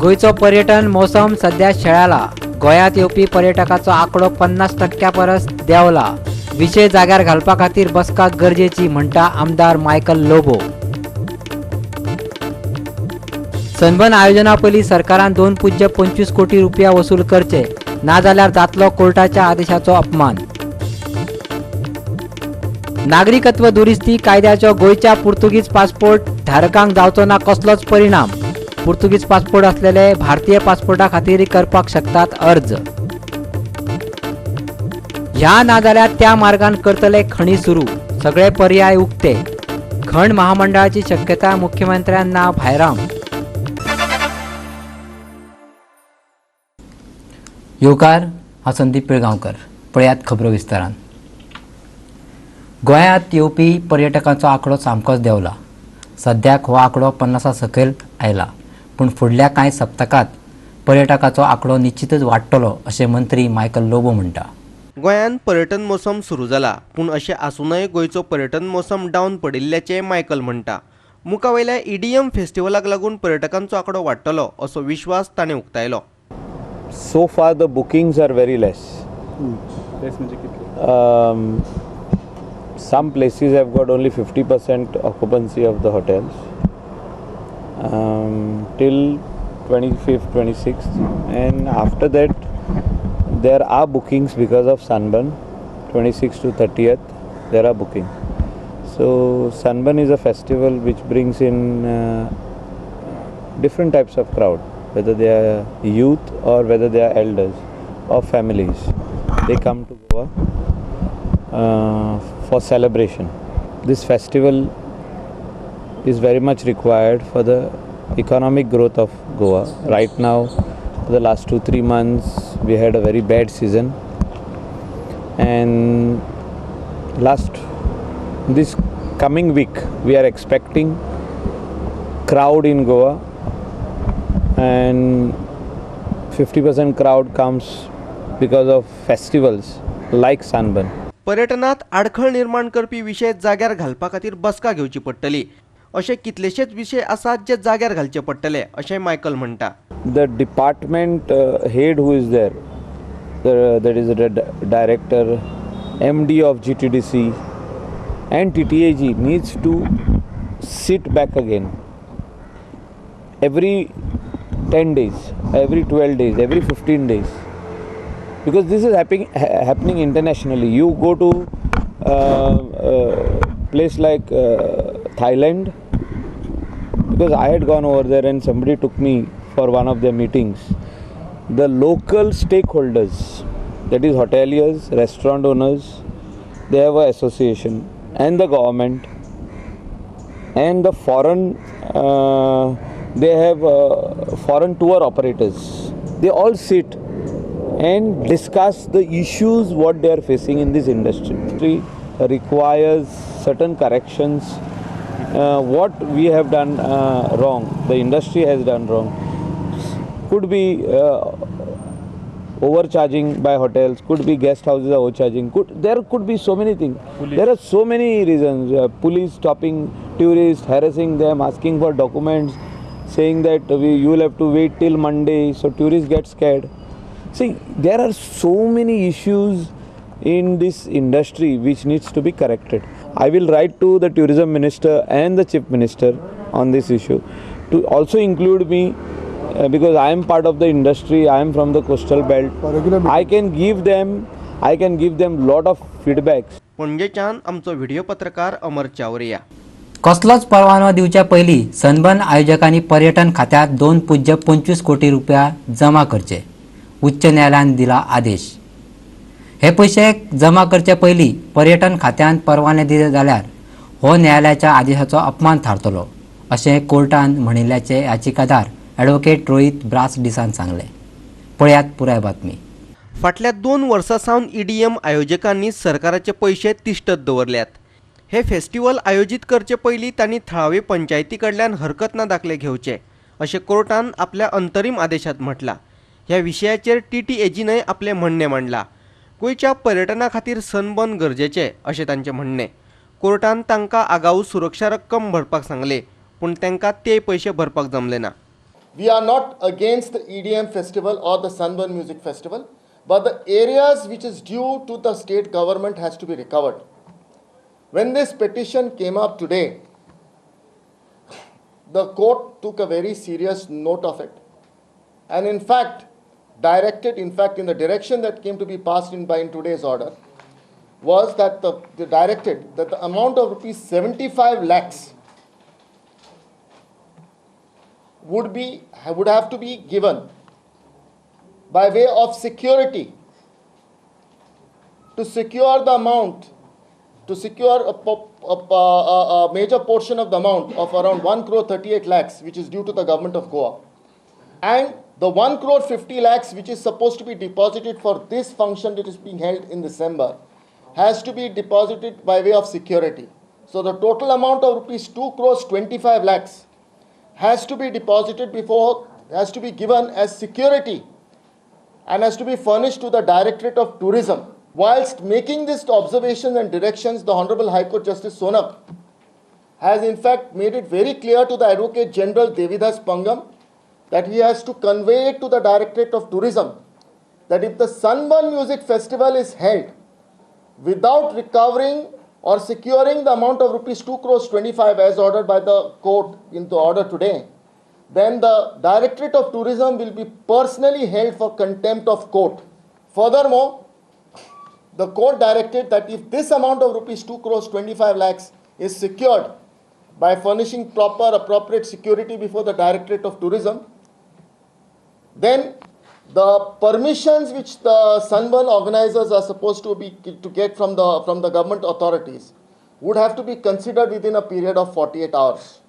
गोंयचो पर्यटन मोसम सध्या शेळाला. गोंयांत येवपी पर्यटकाचो आंकडो 50% परस देंवला. विशय जाग्यार घालपा खातीर बसका गरजेची म्हणटा आमदार मायकल लोबो. सनबर्न आयोजना पयलीं सरकारान 2.25 कोटी रुपया वसूल करचे, नाजाल्यार जातलो कोर्टाच्या आदेशाचो अपमान. नागरिकत्व दुरुस्ती कायद्याचो गोंयच्या पुर्तुगीज पासपोर्ट धारकांक जावचो ना कसलोच परिणाम. पुर्तुगीज पासपोर्ट असलेले भारतीय पासपोर्टा खातीर करपाक शकतात अर्ज. ह्या नाजाल्यार त्या मार्गान करतले खणी सुरू, सगळे पर्याय उक्ते. खण महामंडळाची शक्यता मुख्यमंत्र्यांना भायरावंक. येवकार, हांव संदीप पिळगांवकर. पळयात खबरो विस्तारान. गोंयांत येवपी पर्यटकांचो आंकडो सामकोच देंवला. सद्याक हो आंकडो 50 सकयल आयला, पूण फुडल्या कांय सप्तकांत पर्यटकाचो आंकडो निश्चितच वाडटलो अशें मंत्री मायकल लोबो म्हणटा. गोंयांत पर्यटन मोसम सुरू जाला, पूण अशें आसूनय गोंयचो पर्यटन मोसम डावन पडिल्ल्याचें मायकल म्हणटा. मुखावयल्या ईडीएम फेस्टिवलाक लागून पर्यटकांचो आंकडो वाडटलो असो विश्वास ताणें उक्तायलो. So far the bookings are very less. Some places have got only 50% occupancy of the hotels till 25th, 26th, and after that there are bookings because of Sunburn. 26th to 30th there are bookings. So Sunburn is a festival which brings in different types of crowd, whether they are youth or whether they are elders or families. They come to Goa for celebration. This festival is very much required for the economic growth of Goa. Right now, for the last 2-3 months, we had a very bad season, and this coming week we are expecting crowd in Goa, and 50% crowd comes because of festivals like Sunburn. पर्यटनात आडखळ निर्माण करपी विशय जाग्यार घालपा खातीर बसका घेवची पडटली. अशे कितलेशेच विशय आसात जे जाग्यार घालचे पडटले अशें मायकल म्हणटा. The department head who is there, that is the director, MD of GTDC and TTAG needs to sit back again every 10 days, every 12 days, every 15 days, because this is happening internationally. You go to place like Thailand, because I had gone over there and somebody took me for one of their meetings. The local stakeholders, that is hoteliers, restaurant owners, they have an association, and the government and the foreign, they have foreign tour operators. They all sit and discuss the issues what they are facing in this industry. Industry requires certain corrections. What we have done wrong, the industry has done wrong, could be overcharging by hotels, could be guest houses overcharging, there could be so many things. There are so many reasons. Police stopping tourists, harassing them, asking for documents, saying that you will have to wait till Monday, so tourists get scared. See, there are so many issues in this industry which needs to be corrected. I will write to the tourism minister and the chief minister on this issue to also include me, because I am part of the industry, I am from the coastal belt. I can give them lot of feedbacks. पणजेच्यान आमचो video पत्रकार अमर चावरिया. कसलोच परवानो दिवच्या पयलीं sunburn आयोजकांनी पर्यटन खात्यांत 2.25 कोटी रुपया जमा करचे, उच्च न्यायालयान दिला आदेश. हे पयशे जमा करचे पयलीं पर्यटन खात्यान परवाने दिले जाल्यार हो न्यायालयाच्या आदेशाचो अपमान थारतलो अशें कोर्टान म्हणिल्ल्याचें याचिकादार ॲडव्होकेट रोहीत ब्रास डिसान सांगलें. पळयात पुराय बातमी. फाटल्या 2 वर्सां सावन ईडीएम आयोजकांनी सरकाराचे पयशे तिश्टत दवरल्यात. हे फेस्टिवल आयोजीत करचे पयलीं तांणी थळावी पंचायती कडल्यान हरकत ना दाखले घेवचे अशें कोर्टान आपल्या अंतरीम आदेशांत म्हटलां. ह्या विशयाचेर टीटीएजीनय आपलें म्हणणें मांडलां. गोंयच्या पर्यटना खातीर सनबर्न गरजेचें अशें तांचें म्हणणें. कोर्टान तांकां आगाऊ सुरक्षा रक्कम भरपाक सांगलें, पूण तांकां ते पयशे भरपाक जमले ना. We are not against the EDM festival or the Sunburn Music Festival, but the areas which is due to the state government has to be recovered. When this petition came up today, the court took a very serious note of it and in fact directed, in fact in the direction that came to be passed in by in today's order, was that the directed that the amount of rupees 75 lakhs would have to be given by way of security to secure the amount, to secure a major portion of the amount of around 1 crore 38 lakhs which is due to the government of Goa, and the 1 crore 50 lakhs which is supposed to be deposited for this function that is being held in December has to be deposited by way of security. So the total amount of rupees 2 crores 25 lakhs has to be deposited before, has to be given as security and has to be furnished to the Directorate of Tourism. Whilst making this observations and directions, the Honorable High Court Justice Sonak has in fact made it very clear to the Advocate General Devidas Pangam that he has to convey it to the Directorate of Tourism that if the Sunburn Music Festival is held without recovering or securing the amount of rupees 2 crores 25 as ordered by the court in the order today, then the Directorate of Tourism will be personally held for contempt of court. Furthermore, the court directed that if this amount of rupees 2 crores 25 lakhs is secured by furnishing proper appropriate security before the Directorate of Tourism, then the permissions which the Sunburn organizers are supposed to be to get from the government authorities would have to be considered within a period of 48 hours.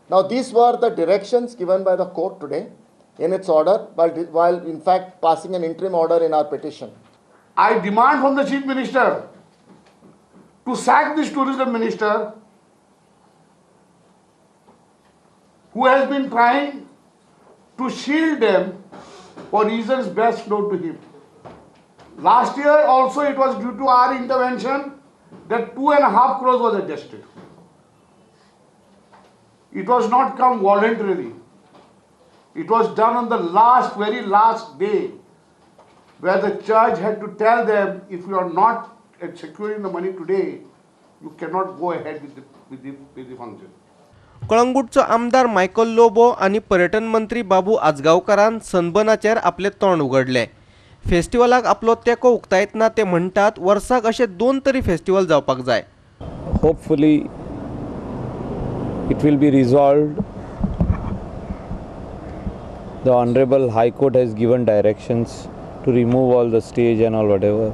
Now these were the directions given by the court today in its order, while in fact passing an interim order in our petition. I demand from the Chief Minister to sack this tourism minister who has been trying to shield them for reasons best known to him. Last year also it was due to our intervention that 2.5 crores was adjusted. It was not come voluntarily. It was done on the last, very last day, where the judge had to tell them, if you are not securing the money today, you cannot go ahead with the function. कळंगूटचो आमदार Michael Lobo आनी पर्यटन मंत्री बाबू आजगांवकारान सनबर्नाचेर आपले तोंड उगडले. फेस्टिवलाक आपलो तेंको उक्तायतना ते म्हणटात वर्साक अशे 2 तरी फेस्टिवल जावपाक जाय. Hopefully it will be resolved. The Honorable High Court has given directions to remove all the stage and all whatever,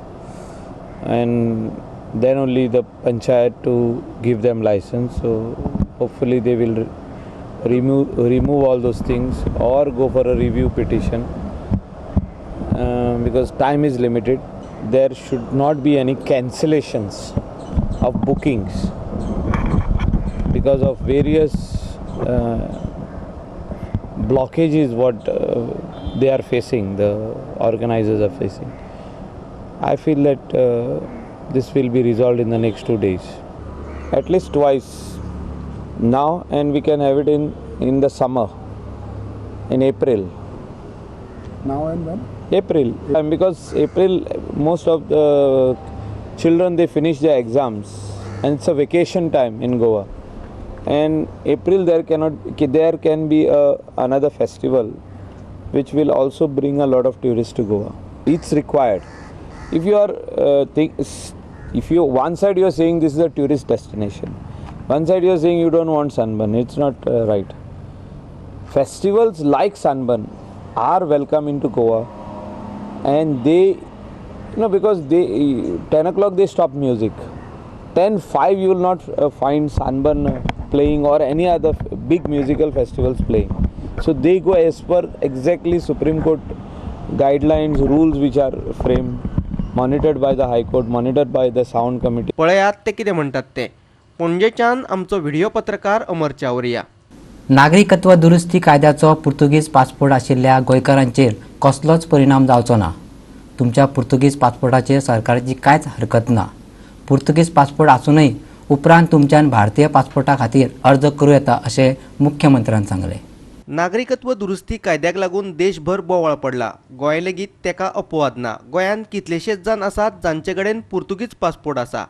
and then only the panchayat to give them license. So hopefully they will remove all those things or go for a review petition, because time is limited. There should not be any cancellations of bookings because of various blockages what they are facing, the organizers are facing. I feel that this will be resolved in the next 2 days, at least twice now, and we can have it in the summer, in April. Now and when? April, and because April most of the children, they finish their exams and it's a vacation time in Goa. And April there can be another festival which will also bring a lot of tourists to Goa. It's required. If you are if you one side you are saying this is a tourist destination, one side you are saying you don't want Sunburn, it's not right. Festivals like Sunburn are welcome into Goa, and they, you know, because they 10 o'clock they stop music. 10:05 you will not find Sunburn playing or any other big musical festivals playing. So they go as per exactly Supreme Court guidelines, rules which are framed, monitored by the High Court, monitored by the Sound Committee. पळयात ते कितें म्हणटात ते. पणजेच्यान आमचो video पत्रकार अमर चावरिया. नागरिकत्व दुरुस्ती कायद्याचो पुर्तुगीज पासपोर्ट आशिल्ल्या गोंयकारांचेर कसलोच परिणाम जावचो ना. तुमच्या पुर्तुगीज पासपोर्टाचेर सरकाराची कांयच हरकत ना. पुर्तुगीज पासपोर्ट आसूनय उपरांत तुमच्यान भारतीय पासपोर्टा खातीर अर्ज करूं येता अशें मुख्यमंत्र्यान सांगलें. नागरिकत्व दुरुस्ती कायद्याक लागून देशभर बोवाळ पडला. गोंय लेगीत तेका अपवाद ना. गोंयांत कितलेशेच जाण आसात जांचे कडेन पुर्तुगीज पासपोर्ट आसा.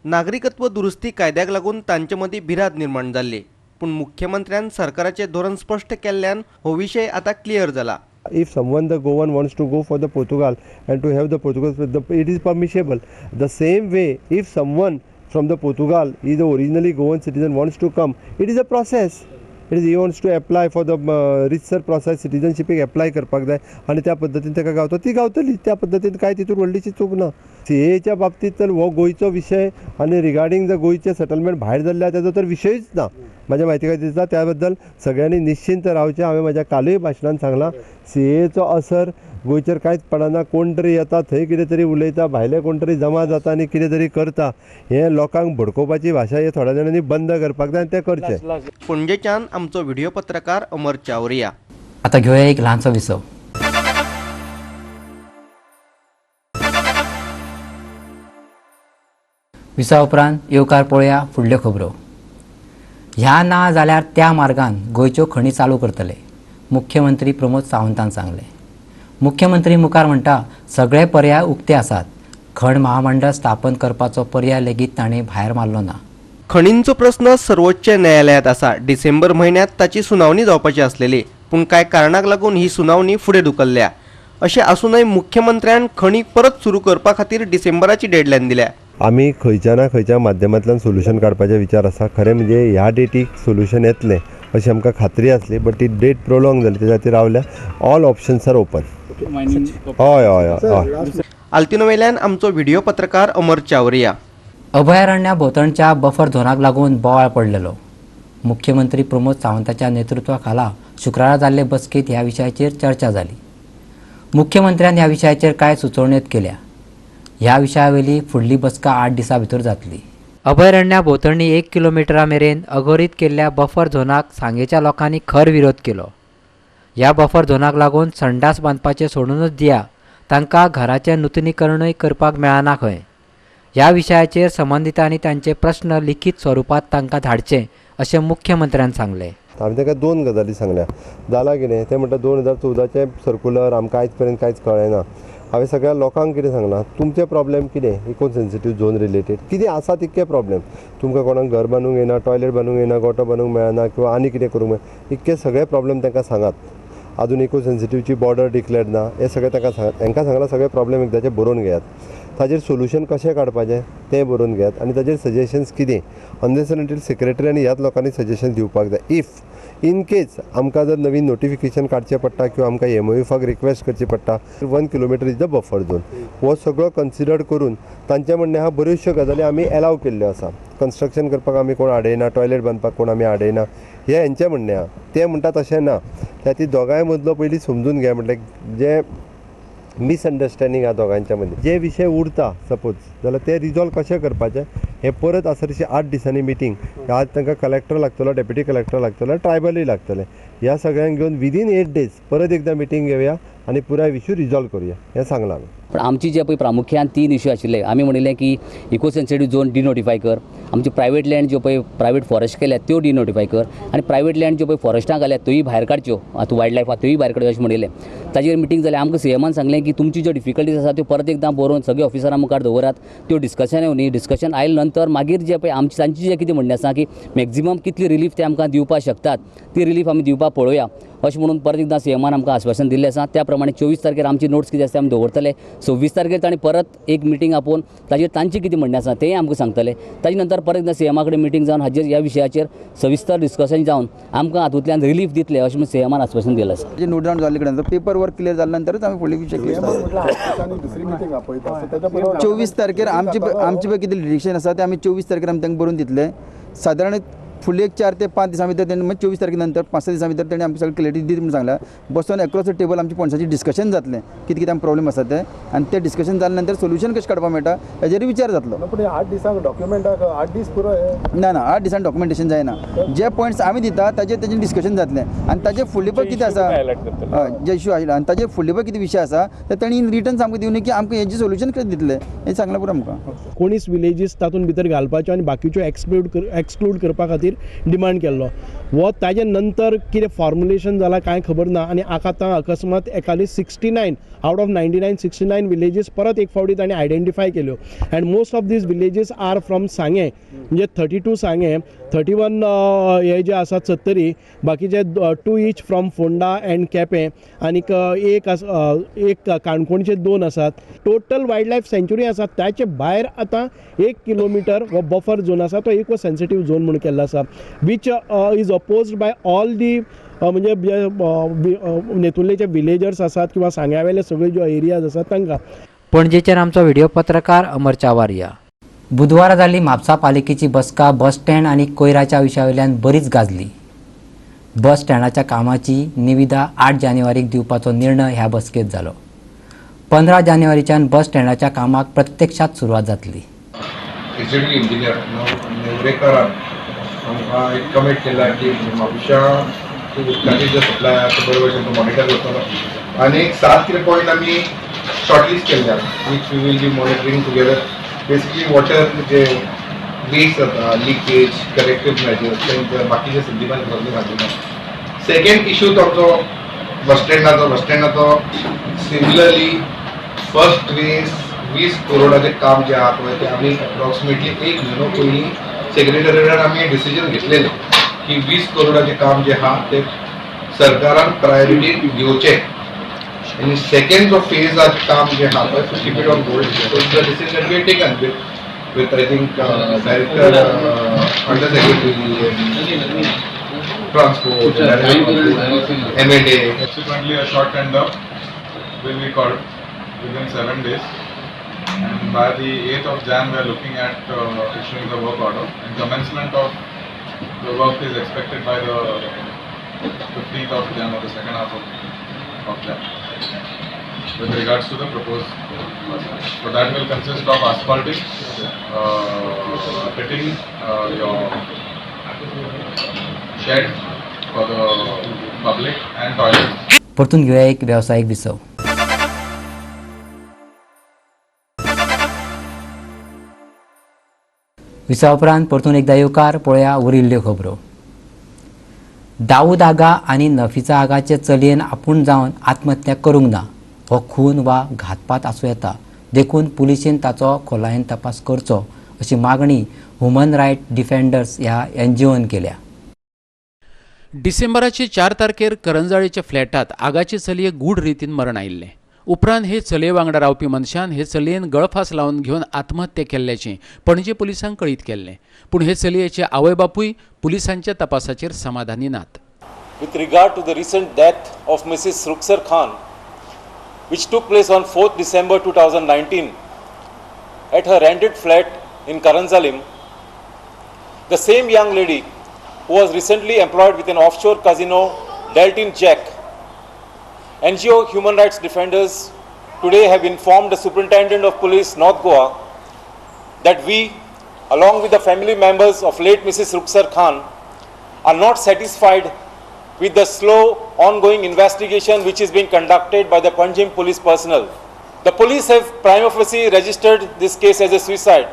नागरिकत्व दुरुस्ती कायद्याक लागून तांचे मदीं भिरांत निर्माण जाल्ली, पूण मुख्यमंत्र्यान सरकाराचें धोरण स्पश्ट केल्ल्यान हो विशय आतां क्लियर जाला. If someone the Goan wants to go for the Portugal and to have the Portugal, it is permissible. The same way, if someone from the Portugal is the originally Goan citizen wants to come, it is a process. It is he wants to apply for the रितसर process citizenship apply करपाक जाय आनी त्या पद्दतीन ताका गावता ती गावतली. त्या पद्दतीन कांय तितून व्हडलीशी चूक ना. सीएच्या बाबतींत तर हो गोंयचो विशय आनी रिगार्डींग the गोंयचें सेटलमेंट भायर जाल्लें ताजो तर विशयूच ना. म्हाज्या म्हायती खातीर दिसता त्या बद्दल सगळ्यांनी निश्चिंत रावचें. हांवें म्हाज्या कालूय भाशणान सांगलां, सीएचो असर गोंयचेर कांयच पडना. कोण तरी येता थंय कितें तरी उलयता, भायले कोण तरी जमा जाता आनी कितें तरी करता. हें लोकांक भडकोवपाची भाशा हे थोड्या जाणांनी बंद करपाक जाय आनी तें करचें. पणजेच्यान आमचो व्हिडिओ पत्रकार अमर चावरिया. आता घेवया एक ल्हानसो विसव. विसवा उपरांत येवकार पळोवया फुडल्यो खबरो. ह्या ना जाल्यार त्या मार्गान गोंयच्यो खणी चालू करतले, मुख्यमंत्री प्रमोद सावंतान सांगलें. मुख्यमंत्री मुखार म्हणटा सगळे पर्याय उक्ते आसात. खण महामंडळ स्थापन करपाचो पर्याय लेगीत ताणें भायर मारलो ना. खणींचो प्रस्न सर्वोच्च न्यायालयांत आसा. डिसेंबर म्हयन्यांत ताची सुनावणी जावपाची आसलेली, पूण कांय कारणाक लागून ही सुनावणी फुडें धुकल्ल्या. अशें आसूनय मुख्यमंत्र्यान खणी परत सुरू करपा खातीर डिसेंबराची डेडलायन दिल्या. आमी खंयच्या ना खंयच्या माध्यमांतल्यान सोल्युशन काडपाचे विचार आसा. खरें म्हणजे ह्या डेटीक सोल्युशन येतलें अशी आमकां खात्री आसली, बट ती डेट प्रोलॉंग जाली तेच्या खातीर रावल्या. All options are open. हय हय हय. आल्तिनो वयल्यान आमचो व्हिडिओ पत्रकार अमर चावरिया. अभयारण्या भोंवतणच्या बफर झोनाक लागून बोवाळ पडलेलो. मुख्यमंत्री प्रमोद सावंताच्या नेतृत्वा खाला शुक्रारा जाल्ले बसकेंत ह्या विशयाचेर चर्चा जाली. मुख्यमंत्र्यान ह्या विशयाचेर कांय सुचोवण्यो केल्या. ह्या विशयावेली फुडली बसका 8 दिसां भितर जातली. अभयारण्या भोंवतणी 1 किलोमिटरा मेरेन अघोरीत केल्ल्या बफर झोनाक सांगेच्या लोकांनी खर विरोध केलो. ह्या बफर झोनाक लागून संडास बांदपाचें सोडूनच दिया, तांकां घराचें नुतनीकरणूय करपाक मेळना खंय. ह्या विशयाचेर संबंदितांनी तांचे प्रस्न लिखीत स्वरुपांत तांकां धाडचे अशें मुख्यमंत्र्यान सांगलें. हांवें ताका 2 गजाली सांगल्या. जालां कितें तें म्हणटा 2014चें सर्कुलर आमकां आयज पर्यंत कांयच कळ्ळें ना. हांवें सगळ्या लोकांक कितें सांगलां, तुमचे प्रॉब्लेम कितें इको सेन्सिटीव झोन रिलेटेड कितें आसा तितके प्रॉब्लेम, तुमकां कोणाक घर बांदूंक येना, टॉयलेट बांदूंक येना, गोटो बांदूंक मेळना किंवा आनी कितें करूंक मेळना, इतके सगळे प्रॉब्लेम तांकां सांगात. अजून इको सेन्सिटिवची बॉर्डर डिक्लेअर्ड ना, हें सगळें तांकां सांगात. तांकां सांगलां सगळे प्रॉब्लेम एकदाचें बरोवन घेयात, ताजेर सोल्युशन कशें काडपाचें तें बरोवन घेयात आनी ताजेर सजेशन्स कितें अनलेस एंड अंटील सेक्रेटरी आनी ह्याच लोकांनी सजेशन दिवपाक जाय. If in case आमकां जर नवीन नोटिफिकेशन काडचें पडटा किंवा आमकां एमओएफाक रिक्वेस्ट करची पडटा, 1 kilometre is the buffer zone, हो सगळो कन्सिडर करून तांचें म्हणणें आहा बऱ्योचश्यो गजाली आमी एलाव केल्ल्यो आसा. कन्स्ट्रक्शन करपाक आमी कोण आडयना, टॉयलेट बांदपाक कोण आमी आडयना, हें हेंचें म्हणणें आहा. तें म्हणटा तशें ना, त्या खातीर दोगांय मदलो पयलीं समजून घे, म्हटल्यार जें मिसअंडरस्टँडींग आहा दोगांच्या मदीं, जे विशय उरता सपोज जाल्यार ते रिजॉल्व कशें करपाचें हें परत आसा तशी 8 दिसांनी मिटींग. आज तांकां कलेक्टर लागतलो, डेप्युटी कलेक्टर लागतलो, ट्रायबलूय लागतले, ह्या सगळ्यांक घेवन विदीन 8 डेज परत एकदां मिटींग घेवया आनी पुराय इशू रिजॉल्व करुया हें सांगलां आमी. पण आमची जे पळय प्रामुख्यान 3 इश्यू आशिल्ले, आमी म्हणिल्लें की इको सेन्सिटीव झोन डिनोटिफाय कर, आमची प्रायवेट लँड ज्यो पळय प्रायवेट फॉरेस्ट केल्या त्यो डिनोटिफाय कर आनी प्रायवेट लँड ज्यो पळय फॉरेस्टां घाल्या त्योय भायर काडच्यो, आतां वायल्ड लायफ आहा त्योय भायर काडच्यो अशें म्हणिल्लें. ताजेर मिटींग जाली. आमकां सीएमान सांगलें की तुमची ज्यो डिफिकल्टीज आसा त्यो परत एकदां बरोवन सगळे ऑफिसरां मुखार दवरात, त्यो डिस्कशन येवनी. डिस्कशन आयले नंतर मागीर जे पळय आमची तांची जें कितें म्हणणें आसा की मॅक्झिमम कितली रिलीफ ते आमकां दिवपाक शकतात ती रिलीफ आमी दिवपाक पळोवया अशें म्हणून परत एकदां सीएमान आमकां आश्वासन दिल्लें आसा. त्या प्रमाणे 24 तारखेर आमची नोट्स कितें आसा ते आमी दवरतले. 26 तारखेर तांणी परत एक मिटींग आपोवन ताजेर तांचें कितें म्हणणें आसा तेंय आमकां सांगतले. ताजे नंतर परत एकदां सीएमा कडेन मिटींग जावन हाजेर ह्या विशयाचेर सविस्तर डिस्कशन जावन आमकां हातूंतल्यान रिलीफ दितले अशें म्हणून सीएमान आश्वासन दिलें आसा. जे नोट डावन जाल्ले कडेन पेपर वर्क क्लियर जाले नंतरच आमी फुडली विशय क्लियर. 24 तारखेर आमची पळय कितें डिरेक्शन आसा तें आमी 24 तारखेर आमी तांकां बरोवन दितले. सादारण फुडले एक 4 ते 5 दिसां भितर तेणी 24 तारखे नंतर 5-6 दिसां भितर तेणी आमकां सगळी क्लियरिटी दित म्हूण सांगला. बसून एक्रॉस the table आमची पॉयंट्साची डिस्कशन जातलें, कितें कितें आमकां प्रॉब्लेम आसा ते, आनी ते डिस्कशन जाले नंतर सोल्युशन कशें काडपाक मेळटा हेजेर विचार जातलो. पूण 8 दिसांक डॉक्युमेंटाक 8 दीस पुरो? ना ना, 8 दिसांनी डॉक्युमेंटेशन जायना. जे पॉयंट्स आमी दिता ताजेर तेजें डिस्कशन जातलें आनी ताजे फुडले पळय कितें आसा, हय जे इश्यू आयला आनी ताजे फुडले पळय कितें विशय आसा ते तेणी इन रिटर्न आमकां दिवनी की आमकां हेजें सोल्युशन कशें दितलें हें सांगलां पुरो आमकां. कोणीच विलेजीस तातूंत भितर घालपाच्यो आनी बाकीच्यो एक्सक्लूड करपा खातीर डिमांड केल्लो. हो ताजे नंतर कितें फॉर्मुलेशन जाला कांय खबर ना आनी आतां अकस्मात एकाली 69 out of 99 69 villages परत एक फावटी तांणी आयडेंटिफाय केल्यो and most of these villages are from Sanguem, म्हणजे 32 सांगे, 31 हे जे आसात सत्तरी, बाकीचे 2 each from Ponda and Quepem आनीक एक काणकोणचे 2 आसात. टोटल वायल्ड लायफ सँच्युरी आसा ताचे भायर आतां 1 किलोमिटर हो बफर झोन आसा तो इको सेन्सिटीव झोन म्हणून केल्लो आसा, which is opposed by all the म्हणजे नेतुर्लेचे विलेजर्स आसात किंवा सांग्यावेले सगळे ज्यो एरियाज आसात तांकां. पणजेचेर आमचो व्हिडिओ पत्रकार अमर चावारिया. बुधवारा जाल्ली म्हापसा पालिकेची बसका बस स्टँड आनी कोयराच्या विशयावयल्यान बरीच गाजली. बस स्टँडाच्या कामाची निविदा 8 जानेवारीक दिवपाचो निर्णय ह्या बसकेत जालो. 15 जानेवारीच्यान बस स्टँडाच्या कामाक प्रत्यक्षात सुरवात जातली. एक्झिक्युटिव्ह इंजिनियर नेवरेकरान आमकां एक कमिट केला की म्हापशा उदकाची जे सप्लाय आसा तो बरोबर तांकां मॉनिटर करतलो आनी एक 7 कितें पॉयंट आमी शॉर्टलिस्ट केल्ले आसा which we will be monitoring together. Basically water J waste जाता, लिकेज, करेक्टीव मेजर्स, तांकां बाकीचे संदीपान सगळें सांगलें. सेकंड इशू तो आमचो बस स्टँडाचो. बस स्टँडाचो सिमिलरली फर्स्ट फेज 20 करोडाचें काम जें आहा पळय तें आमी एप्रॉक्सिमेटली 1 म्हयनो पयलीं सेक्रेटरीन आमी डिसिजन घेतलेलें की 20 करोडाचें काम जें आहा तें सरकारान प्रायोरिटी घेवचें. आनी सेकंड जो फेज आहा काम जें आहा पळय to keep it on hold, so the decision we taken with I think director, under secretary transport, MLA. Subsequently, a short tender will be called within 7 days, and by the 8th of Jan we are looking at issuing the work order, and commencement of the work is expected by the 15th of Jan or the second half of Jan with regards to the proposed process. So that will consist of asphalting, fitting your shed for the public and toilets. परतून घेऊया एक व्यावसायिक विसव. विसवा उपरांत परतून एकदा येवकार. पळया उरिल्ल्यो खबरो. दाऊद आगा आनी नफिसा आगाचे चलयेन आपूण जावन आत्महत्या करूंक ना, हो खून वा घातपात आसूं येता, देखून पुलिशेन ताचो खोलायेन तपास करचो अशी मागणी ह्युमन रायट डिफेंडर्स ह्या एनजीओन केल्या. डिसेंबराचे 4 तारखेर करंजाळीच्या फ्लॅटात आगाचे चलये गूढ रितीन मरण आयिल्लें. उपरांत हे चलये वांगडा रावपी मनशान हे चलयेन गळफास लावन घेवन आत्महत्या केल्ल्याचें पणजे पुलिसांक कळीत केल्लें. पूण हे चलयेचे आवय बापूय पुलिसांच्या तपासाचेर समाधानी नात. With regard to the recent death of Mrs. Rukhsar Khan, which took place on 4th December 2019 at her rented flat in Karanzalim, the same young lady who was recently employed with an offshore casino dealt in check. NGO Human Rights Defenders today have informed the Superintendent of Police North Goa that we, along with the family members of late Mrs. Rukhsar Khan, are not satisfied with the slow ongoing investigation which is being conducted by the Panjim police personnel. The police have prima facie registered this case as a suicide,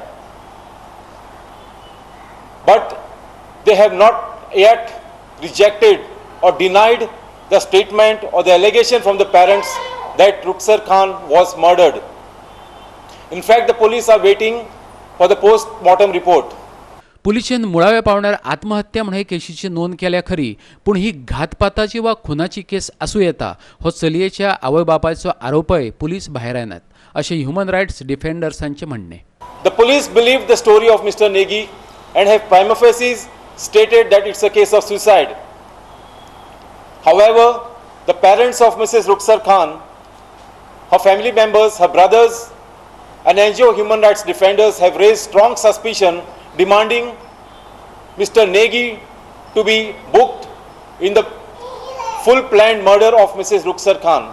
but they have not yet rejected or denied the statement or the allegation from the parents that Rukhsar Khan was murdered. In fact, the police are waiting for the post-mortem report. पुलिशेन मुळाव्या पावण्यार आत्महत्या म्हण हे केशीची नोंद केल्या खरी, पूण ही घातपाताची वा खुनाची केस आसूं येता हो चलयेच्या आवय बापायचो आरोपय पुलीस भायर आयनात अशें ह्युमन रायट्स डिफेंडर्सांचें म्हणणें. The police believe the story of Mr. Negi and have prima facie stated that it's a case of suicide. However, the parents of Mrs. Rukhsar Khan, her family members, her brothers and NGO human rights defenders have raised strong suspicion, demanding Mr. Negi to be booked in the full planned murder of Mrs. Rukhsar Khan.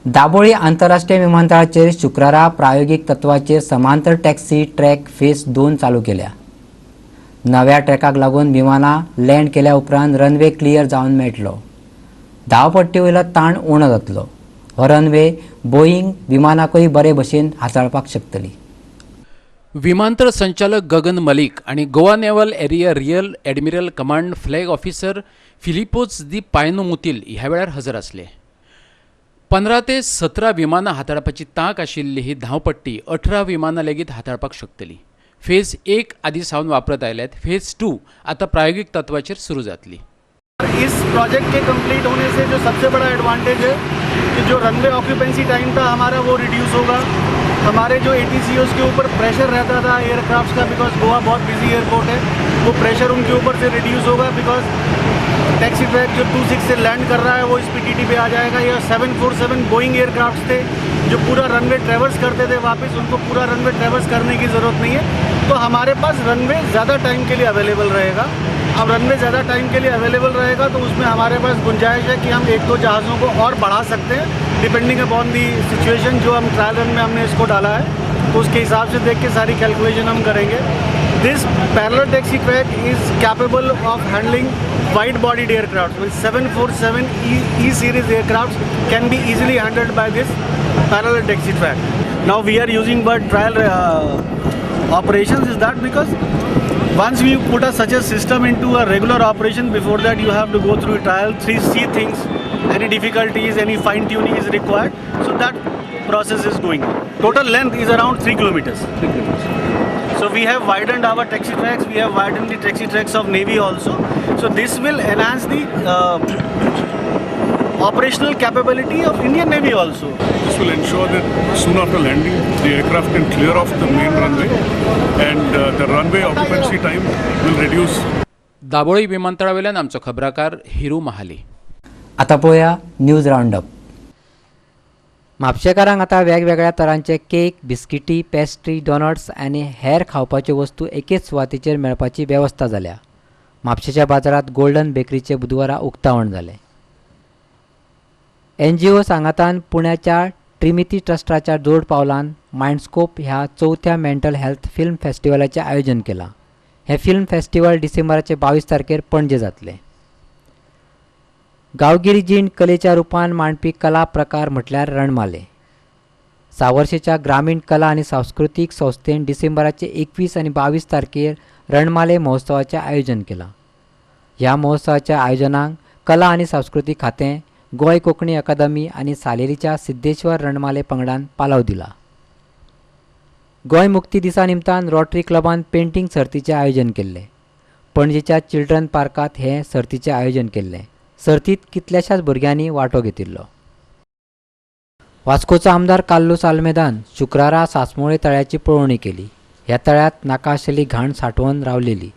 Dabolim आंतरराष्ट्रीय विमानतळाचेर शुक्रारा प्रायोगिक तत्वाचेर समांतर taxi track phase 2 चालू केल्या. नव्या ट्रॅकाक लागून विमानां land केल्या उपरांत रनवे क्लियर जावन मेळटलो. धांवपट्टी वयलो ताण उणो जातलो. हो रनवे बोईंग विमानाकूय बरे भशेन हाताळपाक शकतली. विमानतळ संचालक गगन मलिक आनी Goa naval area rear admiral command flag officer Philipose de Panamoottil ह्या वेळार हजर आसले. 15 ते 17 विमानां हाताळपाची तांक आशिल्ली ही धांवपट्टी 18 विमानां लेगीत हाताळपाक शकतली. फेज 1 आदी सावन वापरत आयल्यात. फेज 2 आतां प्रायोगीक तत्वाचेर सुरू जातली. इस प्रोजेक्ट के कंप्लीट होने से जो सबसे बड़ा एडवांटेज है कि जो रनवे ऑक्यूपेंसी टाइम था हमारा वो रिड्यूस होगा. हमारे जो ATCOs के ऊपर प्रेशर रहता था एयरक्राफ्ट्स का, because Goa बहुत बिजी एयरपोर्ट है, वो प्रेशर उनके ऊपर से रिड्यूस होगा. Because taxi track जो 26 से लैंड कर रहा है वो इस PTT पे आ जाएगा. या 747 बोइंग एयरक्राफ्ट्स थे जो पूरा रनवे ट्रेवर्स करते थे वापस, उनको पूरा रनवे ट्रेवर्स करने की ज़रूरत नहीं है. तो हमारे पास रनवे ज़्यादा टाइम के लिए अवेलेबल रहेगा. अब रनवे ज़्यादा टाइम के लिए अवेलेबल रहेगा तो उसमें हमारे पास गुंजाइश है कि हम 1-2 जहाज़ों को और बढ़ा सकते हैं, डिपेंडिंग अपॉन the situation. जो हम ट्रायल रन में हमने इसको डाला है तो उसके हिसाब से देख के सारी कैलकुलेशन हम करेंगे. This parallel taxi track is capable of handling wide bodied aircraft. 747 E series aircraft can be easily handled by this parallel taxi track. Now we are using but trial operations is that because once we put a such a system into a regular operation, before that you have to go through trial, 3C things, any difficulties, any fine tuning is required. So that process is going on. Total length is around 3 kilometers. 3 kilometers. So we have widened our taxi tracks, we have widened the taxi tracks of Navy also. So this will enhance the operational capability of Indian Navy also. This will ensure that soon after landing, the aircraft can clear off the main runway and the runway occupancy time will reduce. Dabolim विमानतळावेल्यान आमचो खबराकार हिरू महाली. आता पळोवया news रावंडअप. म्हापशेकारांक आतां वेगवेगळ्या तरांचे cake, बिस्किटी, pastry, donuts आनी हेर खावपाच्यो वस्तू एकेच सुवातेचेर मेळपाची वेवस्था जाल्या. म्हापशेच्या बाजारांत गोल्डन बेकरीचें बुधवारा उक्तावण जालें. NGO सांगातान पुण्याच्या ट्रिमिती ट्रस्टाच्या जोड पावलान मायंडस्कोप ह्या 4थ्या मेंटल हेल्थ फिल्म फेस्टिवलाचें आयोजन केलां. हें फिल्म फेस्टिवल डिसेंबराचे 22 तारखेर पणजे जातलें. गांवगिरी जीण कलेच्या रुपान मांडपी कला प्रकार म्हटल्यार रणमाले. सावर्शेच्या ग्रामीण कला आनी सांस्कृतीक संस्थेन डिसेंबराचे 21 आनी 22 तारखेर रणमाले महोत्सवाचें आयोजन केलां. ह्या महोत्सवाच्या आयोजनाक कला आनी सांस्कृतीक खातें, गोंय कोंकणी अकादमी आनी सालेलीच्या सिद्धेश्वर रणमाले पंगडान पालव दिला. गोंय मुक्ती दिसा निमतान रोटरी क्लबान पेंटींग सर्तीचें आयोजन केल्लें. पणजेच्या चिल्ड्रन पार्कांत हें सर्तीचें आयोजन केल्लें. सर्तींत कितल्याशाच भुरग्यांनी वांटो घेतिल्लो. वास्कोचो आमदार कार्लुस आल्मेदान शुक्रारा सासमोळे तळ्याची पळोवणी केली. ह्या तळ्यांत नाका आशिल्ली घाण सांठोवन रावलेली.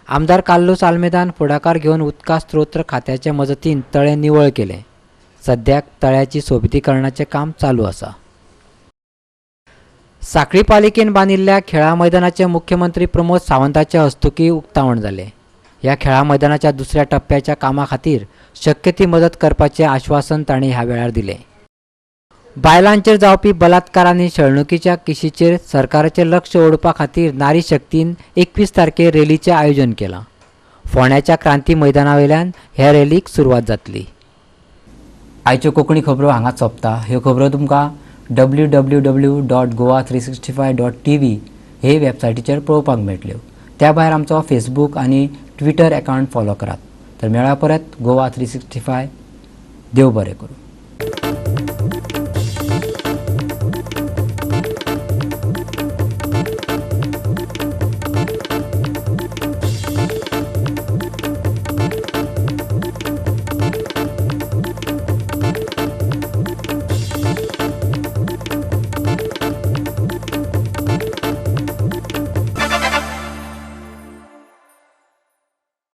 आमदार कार्लुस आल्मेदान फुडाकार घेवन उदका स्त्रोत खात्याचे मजतीन तळें निवळ केलें. सद्याक तळ्याची सोबितीकरणाचें काम चालू आसा. साखळी पालिकेन बांदिल्ल्या खेळा मैदानाचें मुख्यमंत्री प्रमोद सावंताचे हस्तुकीं उक्तावण जालें. ह्या खेळा मैदानाच्या दुसऱ्या टप्प्याच्या कामा खातीर शक्य ती मदत करपाचें आश्वासन तांणी ह्या वेळार दिलें. बायलांचेर जावपी बलात्कार आनी छळणुकीच्या केशीचेर सरकाराचें लक्ष ओडपा खातीर नारी शक्तीन 21 तारखेर रॅलीचें आयोजन केलां. फोंड्याच्या क्रांती मैदाना वयल्यान हे रॅलीक सुरवात जातली. आयच्यो कोंकणी खबरो हांगाच सोंपता. ह्यो खबरो तुमकां www.goa365.tv हे वेबसायटीचेर पळोवपाक मेळटल्यो. त्या भायर आमचो फेसबूक आनी ट्विटर अकावंट फॉलो करात. तर मेळ्ळा परत गोवा 365. देव बरें करूं.